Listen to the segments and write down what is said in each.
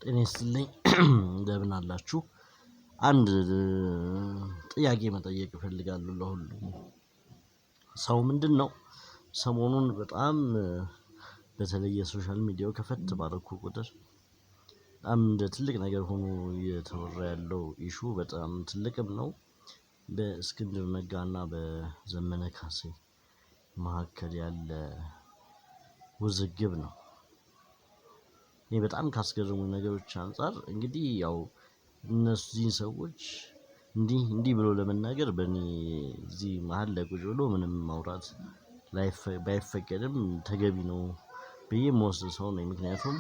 ጤና ይስጥልኝ እንደምን አላችሁ? አንድ ጥያቄ መጠየቅ እፈልጋለሁ ለሁሉም ሰው ምንድነው? ሰሞኑን በጣም በተለይ የ social media ው ከፈት ባደረኩ ቁጥር በጣም እንደ ትልቅ ነገር ሆኖ እየተወራ ያለው issue በጣም ትልቅም ነው። በእስክንድር ነጋና በዘመነ ካሴ መካከል ያለ ውዝግብ ነው። እኔ በጣም ካስገረሙኝ ነገሮች አንፃር እንግዲህ ያው እነዚህን ሰዎች እንዲህ እንዲህ ብሎ ለመናገር በእኔ እዚህ መሃል ላይ ቁጭ ብሎ ምንም ማውራት ባይፈቀድም ተገቢ ነው ብዬ የምወስድ ሰው ነኝ። ምክንያቱም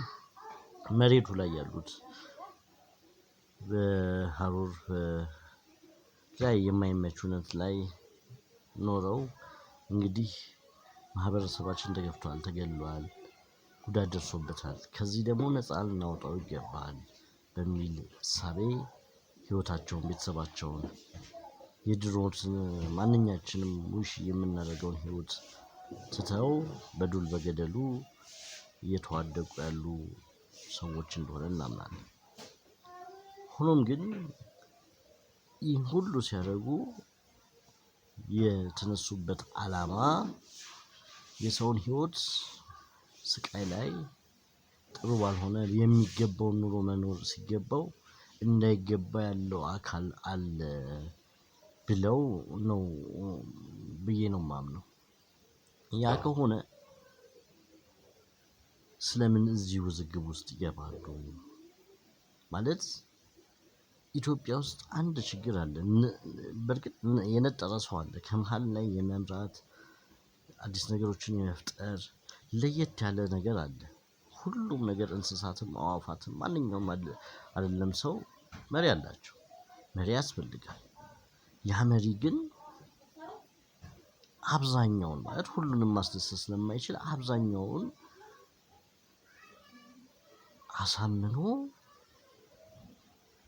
መሬቱ ላይ ያሉት በሀሩር ላይ የማይመች እውነት ላይ ኖረው እንግዲህ ማህበረሰባችን ተገፍቷል፣ ተገሏል፣ ጉዳት ደርሶበታል። ከዚህ ደግሞ ነፃ ልናወጣው ይገባል በሚል እሳቤ ህይወታቸውን፣ ቤተሰባቸውን፣ የድሮት ማንኛችንም wish የምናደርገውን ህይወት ትተው በዱር በገደሉ እየተዋደቁ ያሉ ሰዎች እንደሆነ እናምናለን። ሆኖም ግን ይህን ሁሉ ሲያደርጉ የተነሱበት አላማ የሰውን ህይወት ስቃይ ላይ ጥሩ ባልሆነ የሚገባውን ኑሮ መኖር ሲገባው እንዳይገባ ያለው አካል አለ ብለው ነው ብዬ ነው የማምነው። ያ ከሆነ ስለምን እዚህ ውዝግብ ውስጥ ይገባሉ? ማለት ኢትዮጵያ ውስጥ አንድ ችግር አለ። በርግጥ የነጠረ ሰው አለ ከመሃል ላይ የመምራት አዲስ ነገሮችን የመፍጠር ለየት ያለ ነገር አለ። ሁሉም ነገር እንስሳትም አዕዋፋትም ማንኛውም አይደለም ሰው መሪ አላቸው። መሪ ያስፈልጋል። ያ መሪ ግን አብዛኛውን ማለት ሁሉንም ማስደሰት ስለማይችል አብዛኛውን አሳምኖ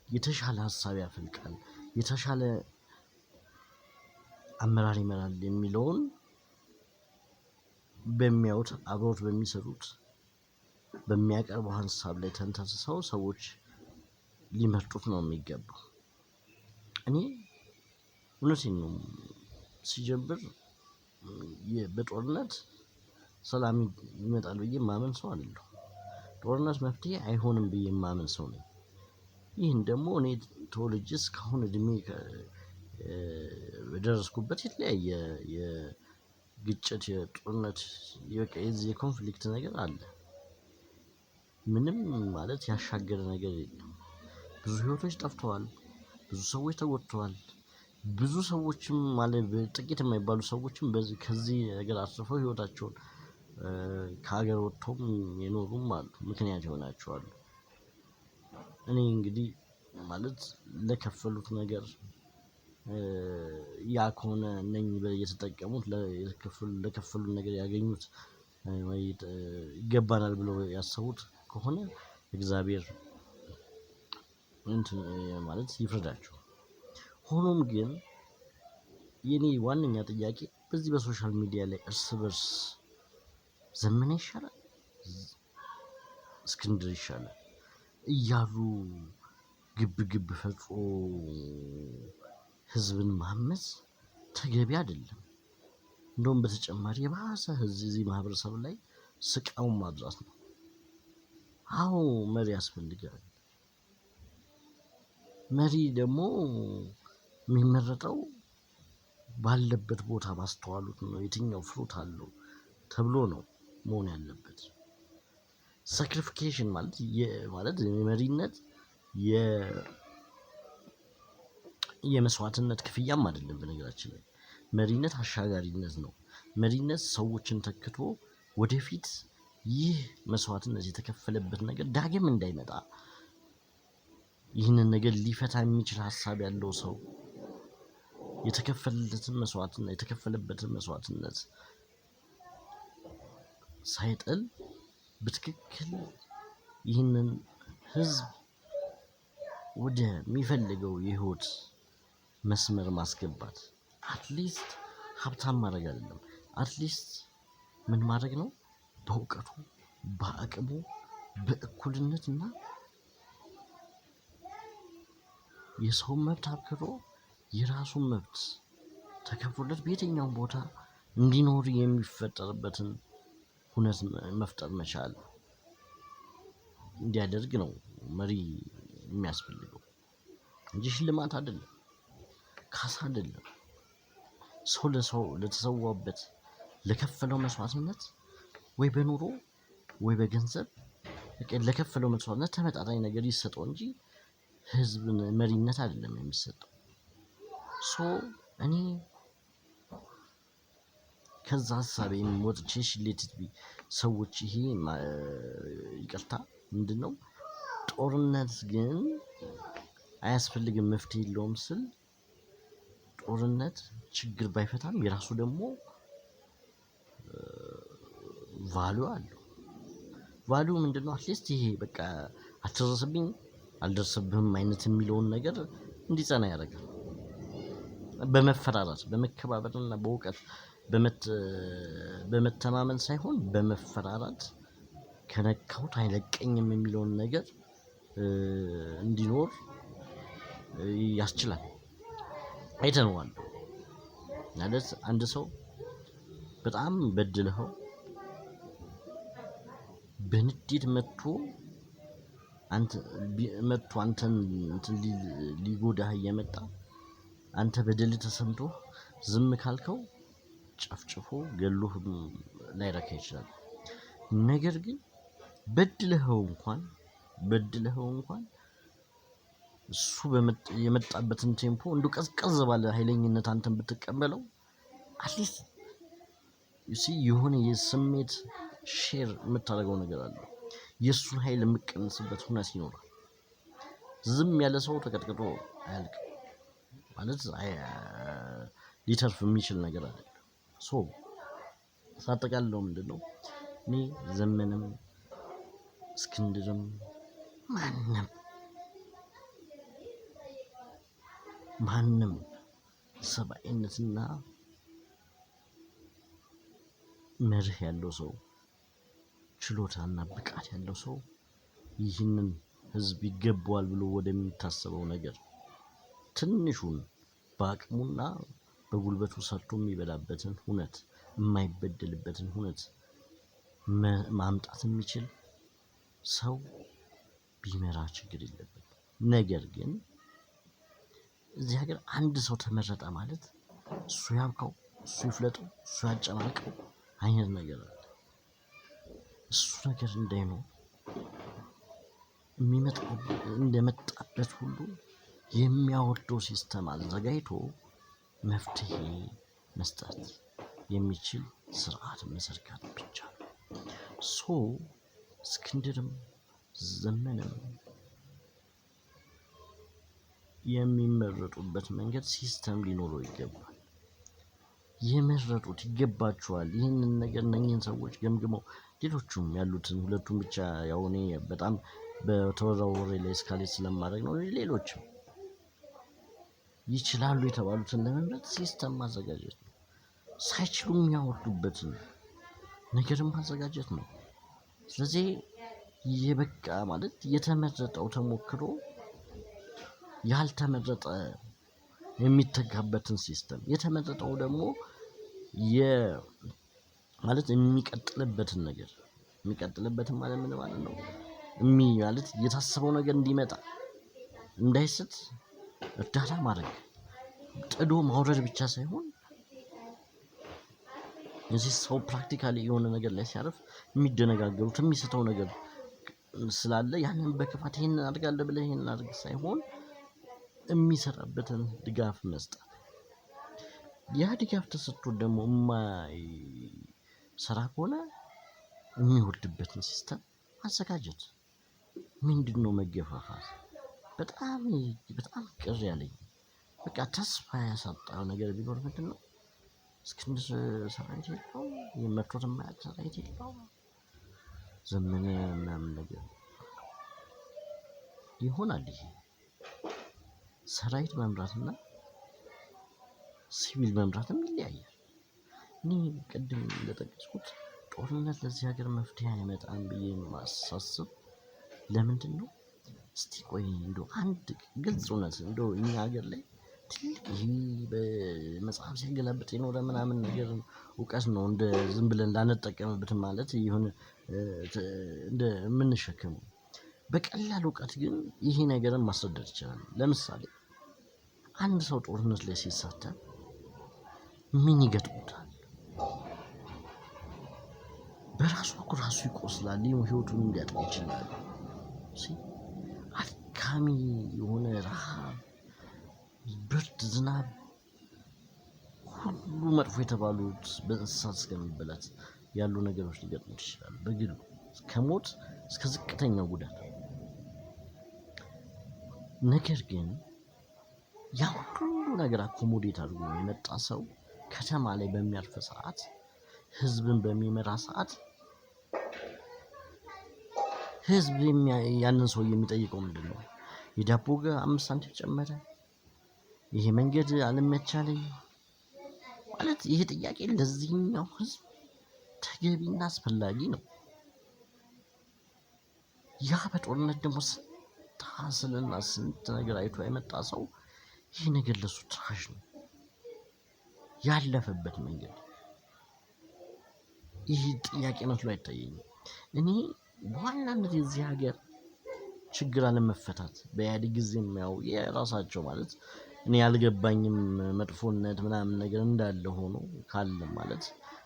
የተሻለ ሀሳብ ያፈልቃል፣ የተሻለ አመራር ይመራል የሚለውን በሚያዩት አብሮት በሚሰሩት በሚያቀርበው ሀሳብ ላይ ተንተርሰው ሰዎች ሊመርጡት ነው የሚገባው። እኔ እውነቴን ነው። ሲጀምር በጦርነት ሰላም ይመጣል ብዬ የማምን ሰው አይደለሁም። ጦርነት መፍትሄ አይሆንም ብዬ የማምን ሰው ነኝ። ይህን ደግሞ እኔ ተወልጄ እስካሁን እድሜ በደረስኩበት የተለያየ የግጭት የጦርነት የዚህ የ conflict ነገር አለ። ምንም ማለት ያሻገረ ነገር የለም። ብዙ ህይወቶች ጠፍተዋል። ብዙ ሰዎች ተጎድተዋል። ብዙ ሰዎችም ማለት ጥቂት የማይባሉ ሰዎችም ከዚህ ነገር አትርፈው ህይወታቸውን ከሀገር ወጥተውም የኖሩም አሉ። ምክንያት ይሆናቸዋል። እኔ እንግዲህ ማለት ለከፈሉት ነገር ያ ከሆነ እነኚህ እየተጠቀሙት ለከፈሉት ነገር ያገኙት ወይ ይገባናል ብለው ያሰቡት ከሆነ እግዚአብሔር እንትን ማለት ይፍረዳቸው። ሆኖም ግን የኔ ዋነኛ ጥያቄ በዚህ በ social media ላይ እርስ በርስ ዘመነ ይሻላል፣ እስክንድር ይሻላል እያሉ ግብ ግብ ፈጥሮ ህዝብን ማመስ ተገቢ አይደለም። እንደውም በተጨማሪ የባሰ እዚህ ማህበረሰብ ላይ ስቃዩን ማብዛት ነው። አዎ መሪ ያስፈልጋል። መሪ ደግሞ የሚመረጠው ባለበት ቦታ ባስተዋሉት ነው። የትኛው fruit አለው ተብሎ ነው መሆን ያለበት። sacrification ማለት ማለት የመሪነት የመስዋዕትነት ክፍያም አይደለም። በነገራችን ላይ መሪነት አሻጋሪነት ነው። መሪነት ሰዎችን ተክቶ ወደፊት ይህ መስዋዕትነት የተከፈለበት ነገር ዳግም እንዳይመጣ ይህንን ነገር ሊፈታ የሚችል ሀሳብ ያለው ሰው የተከፈለለትን መስዋዕትነት የተከፈለበትን መስዋዕትነት ሳይጥል በትክክል ይህንን ህዝብ ወደሚፈልገው የህይወት መስመር ማስገባት፣ at least ሀብታም ማድረግ አይደለም፣ at least ምን ማድረግ ነው? በእውቀቱ በአቅሙ በእኩልነትና የሰውን መብት አክብሮ የራሱን መብት ተከብሮለት በየትኛውም ቦታ እንዲኖር የሚፈጠርበትን ሁነት መፍጠር መቻል እንዲያደርግ ነው መሪ የሚያስፈልገው እንጂ ሽልማት አይደለም፣ ካሳ አይደለም። ሰው ለሰው ለተሰዋበት ለከፈለው መስዋዕትነት ወይ በኑሮ ወይ በገንዘብ ለከፈለው መስዋዕትነት ተመጣጣኝ ነገር ይሰጠው እንጂ ህዝብን መሪነት አይደለም የሚሰጠው። So እኔ ከዛ ሀሳቤም ወጥቼ let it be ሰዎች ይሄ ይቅርታ ምንድነው? ጦርነት ግን አያስፈልግም መፍትሄ የለውም ስል ጦርነት ችግር ባይፈታም የራሱ ደግሞ value አለው። Value ምንድነው? At least ይሄ በቃ አትደርስብኝ አልደርስብህም አይነት የሚለውን ነገር እንዲጸና ያደርጋል። በመፈራራት በመከባበርና በእውቀት በመተማመን ሳይሆን በመፈራራት ከነካሁት አይለቀኝም የሚለውን ነገር እንዲኖር ያስችላል። አይተነዋል። ማለት አንድ ሰው በጣም በድለኸው በንዴት መጥቶ አንተ መጥቶ አንተን እንትን ሊጎዳህ እየመጣ አንተ በደል ተሰምቶ ዝም ካልከው ጨፍጭፎ ገሎህ ላይረካ ይችላል። ነገር ግን በድለኸው እንኳን እሱ የመጣበትን tempo እንደው ቀዝቀዝ ባለ ኃይለኝነት አንተን ብትቀበለው at least you see የሆነ የስሜት share የምታደርገው ነገር አለ። የእሱን ኃይል የምትቀንስበት ሁነት ይኖራል። ዝም ያለ ሰው ተቀጥቅጦ አያልቅም ማለት ሊተርፍ የሚችል ነገር አይደለም። So ሳጠቃልለው ምንድነው? እኔ ዘመንም እስክንድርም ማንም ማንም ሰብአዊነትና መርህ ያለው ሰው ችሎታና ብቃት ያለው ሰው ይህንን ህዝብ ይገባዋል ብሎ ወደሚታሰበው ነገር ትንሹን በአቅሙና በጉልበቱ ሰርቶ የሚበላበትን ሁነት የማይበደልበትን ሁነት ማምጣት የሚችል ሰው ቢመራ ችግር የለበትም። ነገር ግን እዚህ ሀገር አንድ ሰው ተመረጠ ማለት እሱ ያብካው፣ እሱ ይፍለጠው፣ እሱ ያጨማልቀው አይነት ነገር አለ። እሱ ነገር እንዳይኖር የሚመጣው እንደመጣበት ሁሉ የሚያወርደው system አዘጋጅቶ መፍትሄ መስጠት የሚችል ስርዓት መዘርጋት ብቻ ነው። So እስክንድርም ዘመንም የሚመረጡበት መንገድ system ሊኖረው ይገባል። የመረጡት ይገባቸዋል። ይህንን ነገር እነኝህን ሰዎች ገምግመው ሌሎቹም ያሉትን ሁለቱም ብቻ ያው እኔ በጣም በተወራው ወሬ ላይ escalate ስለማድረግ ነው። ሌሎችም ይችላሉ የተባሉትን ለመምረጥ system ማዘጋጀት ነው። ሳይችሉ የሚያወርዱበትን ነገርን ማዘጋጀት ነው። ስለዚህ የበቃ ማለት የተመረጠው ተሞክሮ ያልተመረጠ የሚተካበትን system የተመረጠው ደግሞ ማለት የሚቀጥልበትን ነገር የሚቀጥልበትን ማለት ምን ማለት ነው? ማለት የታሰበው ነገር እንዲመጣ እንዳይስት እርዳታ ማድረግ ጥዶ ማውረድ ብቻ ሳይሆን እዚህ ሰው practically የሆነ ነገር ላይ ሲያርፍ የሚደነጋገሩት የሚስተው ነገር ስላለ ያንን በክፋት ይሄንን አድርጋለሁ ብለህ ይሄንን አድርግ ሳይሆን የሚሰራበትን ድጋፍ መስጠት። ያ ድጋፍ ተሰጥቶ ደግሞ የማይሰራ ከሆነ የሚወርድበትን system ማዘጋጀት። ምንድነው መገፋፋት? በጣም በጣም ቅር ያለኝ በቃ ተስፋ ያሳጣው ነገር ቢኖር ምንድነው? እስክንድር ሰራዊት የለውም፣ የመቶት የማያውቅ ሰራዊት የለውም። ዘመነ ምናምን ነገር ይሆናል። ይሄ ሰራዊት መምራትና ሲቪል መምራትም ይለያያል። እኔ ቅድም እንደጠቀስኩት ጦርነት ለዚህ ሀገር መፍትሄ አይመጣም ብዬ የማሳስብ ለምንድነው? እስቲ ቆይ እንደው አንድ ግልጽ እውነት እንደው እኛ ሀገር ላይ ትልቅ ይሄ በመጽሐፍ ሲያገላብጥ የኖረ ምናምን ነገር እውቀት ነው እንደ ዝም ብለን ላንጠቀምበት ማለት የሆነ እንደ የምንሸከመው በቀላል እውቀት ግን ይሄ ነገርን ማስረዳት ይቻላል። ለምሳሌ አንድ ሰው ጦርነት ላይ ሲሳተፍ ምን ይገጥሙታል? በራሱ እኮ ራሱ ይቆስላል፣ ህይወቱን ሊያጣ ይችላል። አድካሚ የሆነ ረሃብ፣ ብርድ፣ ዝናብ ሁሉ መጥፎ የተባሉት በእንስሳት እስከሚበላት ያሉ ነገሮች ሊገጥሙት ይችላሉ። በግሉ ከሞት እስከ ዝቅተኛው ጉዳት። ነገር ግን ያ ሁሉ ነገር accommodate አድርጎ የመጣ ሰው ከተማ ላይ በሚያርፍ ሰዓት፣ ህዝብን በሚመራ ሰዓት ህዝብ ያንን ሰው የሚጠይቀው ምንድን ነው? የዳቦ 5 ሳንቲም ጨመረ፣ ይሄ መንገድ አልመቻለኝ ማለት ይሄ ጥያቄ ለዚህኛው ህዝብ ተገቢና አስፈላጊ ነው። ያ በጦርነት ደግሞ ስንት ሀስልና ስንት ነገር አይቶ የመጣ ሰው ይሄ ነገር ለሱ ትራሽ ነው። ያለፈበት መንገድ ይህ ጥያቄ መስሎ አይታየኝም። እኔ በዋናነት የዚህ ሀገር ችግር አለመፈታት በኢህአዴግ ጊዜም ያው የራሳቸው ማለት እኔ ያልገባኝም መጥፎነት ምናምን ነገር እንዳለ ሆኖ ካለ ማለት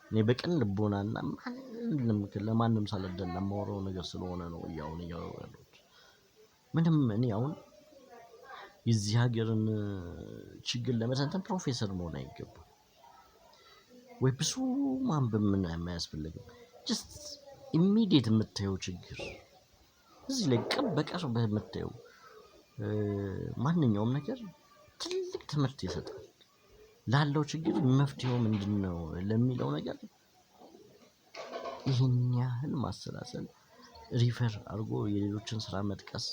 እኔ በቅን ልቦናና ማንም ለማንም ሳልደላ የማወራው ነገር ስለሆነ ነው አሁን እያወራሁ ያለሁት። ምንም እኔ አሁን የዚህ ሀገርን ችግር ለመተንተን ፕሮፌሰር መሆን አይገባም ወይ ብዙ ማንበብ ምን አያስፈልግም። Just immediate የምታየው ችግር እዚህ ላይ በቅርብ የምታየው ማንኛውም ነገር ትልቅ ትምህርት ይሰጣል። ላለው ችግር መፍትሄው ምንድነው ለሚለው ነገር ይሄን ያህል ማሰላሰል፣ refer አድርጎ የሌሎችን ስራ መጥቀስ፣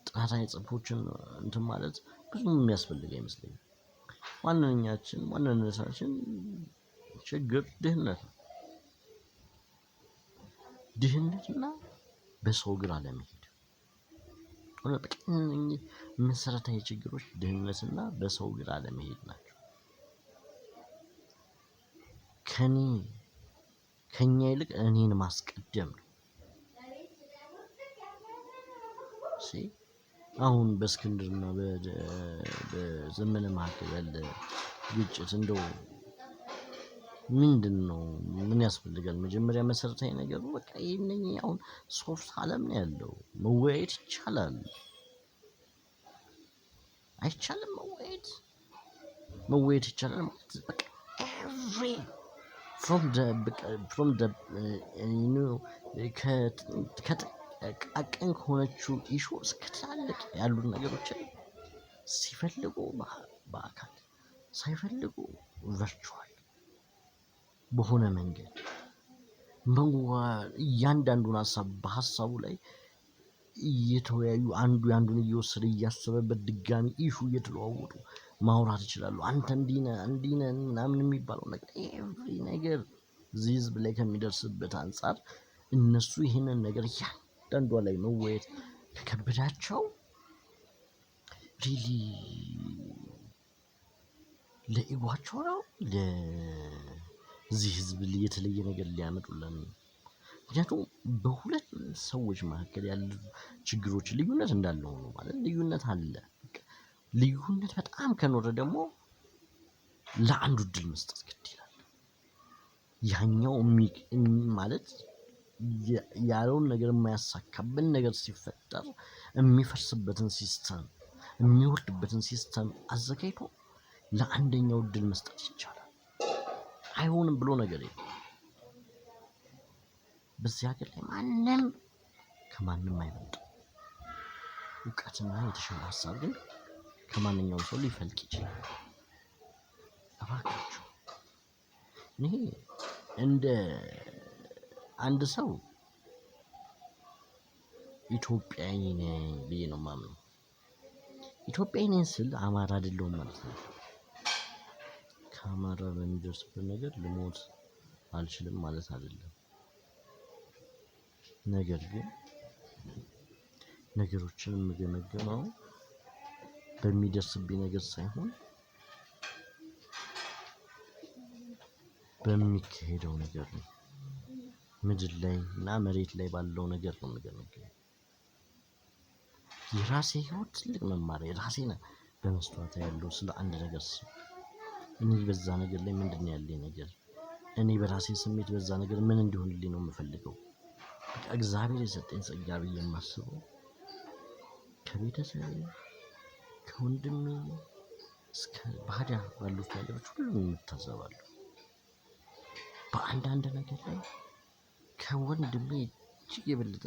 ጥናታዊ ጽሁፎችን እንትን ማለት ብዙም የሚያስፈልግ አይመስለኝም። ዋነኛችን ችግር ድህነት ነው። ድህነትና በሰው እግር አለመሄድ። በቃ እነኚህ መሰረታዊ ችግሮች ድህነትና በሰው እግር አለመሄድ ናቸው። ከኛ ይልቅ እኔን ማስቀደም ነው። አሁን በእስክንድርና በዘመነ መካከል ያለ ግጭት እንደው ምንድነው? ምን ያስፈልጋል? መጀመሪያ መሰረታዊ ነገሩ በቃ ይሄንን አሁን soft አለም ነው ያለው። መወያየት ይቻላል። አይቻልም? መወያየት ይቻላል ማለት በቃ every from the from the you know ከጥቃቅን ከሆነችው issue እስከ ትላልቅ ያሉ ነገሮችን ሲፈልጉ በአካል ሳይፈልጉ virtual በሆነ መንገድ እያንዳንዱን ሀሳብ በሀሳቡ ላይ እየተወያዩ አንዱ ያንዱን እየወሰደ እያሰበበት ድጋሚ issue እየተለዋወጡ ማውራት ይችላሉ። አንተ እንዲህ ነህ እንዲህ ነህ ምናምን የሚባለው ነገር every ነገር እዚህ ህዝብ ላይ ከሚደርስበት አንፃር እነሱ ይሄንን ነገር እያንዳንዷ ላይ መወያየት ከከበዳቸው really ለ ego ኣቸው ነው ለዚህ ህዝብ የተለየ ነገር ሊያመጡልን። ምክንያቱም በሁለት ሰዎች መካከል ያሉ ችግሮች ልዩነት እንዳለ ሆኖ ማለት ልዩነት አለ። ልዩነት በጣም ከኖረ ደግሞ ለአንዱ እድል መስጠት ግድ ይላል። ያኛው ማለት ያለውን ነገር የማያሳካብን ነገር ሲፈጠር የሚፈርስበትን system የሚወርድበትን system አዘጋጅቶ ለአንደኛው እድል መስጠት ይቻላል። አይሆንም ብሎ ነገር የለም። በዚህ ሀገር ላይ ማንም ከማንም አይበልጥም። እውቀትና የተሻለ ሀሳብ ግን ከማንኛውም ሰው ሊፈልቅ ይችላል። እባካችሁ እኔ እንደ አንድ ሰው ኢትዮጵያዊ ነኝ ብዬ ነው የማምነው። ኢትዮጵያዊ ነኝ ስል አማራ አይደለሁም ማለት ነው። ከአማራ በሚደርስበት ነገር ልሞት አልችልም ማለት አይደለም። ነገር ግን ነገሮችን የምገመግመው በሚደርስብኝ ነገር ሳይሆን በሚካሄደው ነገር ነው። ምድር ላይ እና መሬት ላይ ባለው ነገር ነው የምገመግመው። የራሴ ህይወት ትልቅ መማሪያ ራሴን በመስታወት ያለው ስለ አንድ ነገር እኔ በዛ ነገር ላይ ምንድነው ያለኝ ነገር? እኔ በራሴ ስሜት በዛ ነገር ምን እንዲሆንልኝ ነው የምፈልገው? በቃ እግዚአብሔር የሰጠኝ ጸጋ ብዬ የማስበው ከቤተሰቤ ከወንድሜ እስከ ባዳ ባሉት ነገሮች ሁሉ እታዘባለሁ። በአንዳንድ ነገር ላይ ከወንድሜ እጅግ የበለጠ